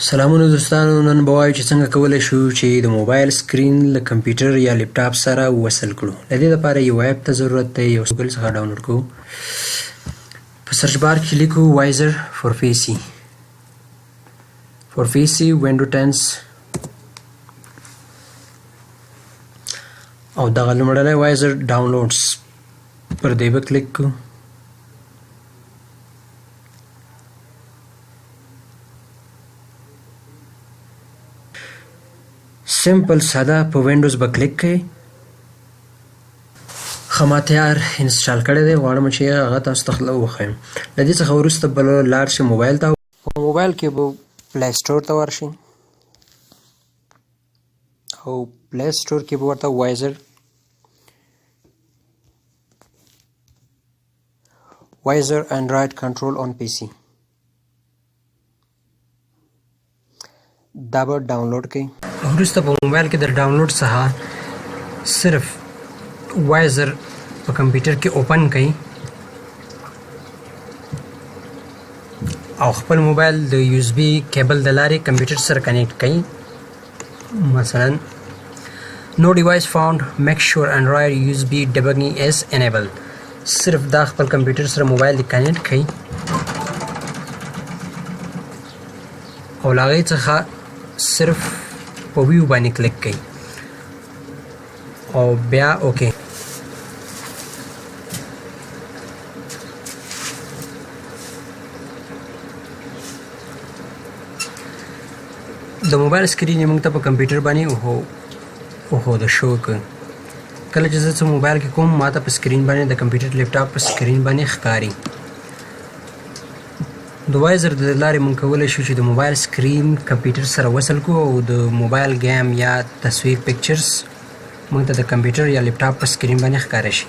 سلامونه دوستانو، نن به وایو چې څنګه کولی شو چې د موبایل سکرین له کمپیوټر یا لپټاپ سره وصل کړو. له دې لپاره یو اپ ته ضرورت دی، یو ګوګل څخه ډاونلوډ کوو. په سرچ بار کې لیکو وایزر فور پیسي، فور پیسي وینډو 10 او دغه لومړنی وایزر ډاونلوډز پر دې به کلیک کوو. سمپل ساده په وینډوز به کلیک کړئ. ښه، ما تیار انسټال کړی دی، غواړم چې هغه تاسو ته وښیم. له دې څخه وروسته به لاړ شئ موبایل ته، په موبایل کې به پلی سټور ته ورشئ او پلی سټور کې به ورته وایزر انډراید کنټرول اون پی سی دا به ډاونلوډ کړئ. وروسته په موبایل کې د ډاونلوډ څخه صرف وایزر په کمپیوټر کې اوپن کړئ او خپل موبایل د یو اس بي کیبل د لارې کمپیوټر سره کنیکټ کړئ. مثلا No device found, make sure Android USB debugging is enabled. صرف دا خپل کمپیوټر سره موبایل دی کنیکټ کړئ او له هغې څخه صرف په ویو باندې کلیک کړئ او بیا اوکی. د موبایل سکرین یې موږ ته په کمپیوټر باندې وښوده شو کړ. کله چې زه څه موبایل کې کوم، ما ته په سکرین باندې د کمپیوټر لپټاپ په سکرین باندې ښکاري. د وایزر د لارې موږ کولی شو چې د موبایل سکرین کمپیوټر سره وصل کړو او د موبایل ګیم یا تصویر پکچرز موږ ته د کمپیوټر یا لپټاپ په سکرین باندې ښکاره شي.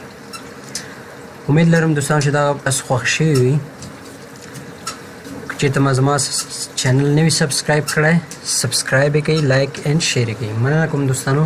امید لرم دوستان چې دا تاسو خوښ شوي وي. که چېرته ما زما چینل نه وي سبسکرایب کړی، سبسکرایب یې کړئ، لایک اینډ شیر یې کړئ. مننه کوم دوستانو.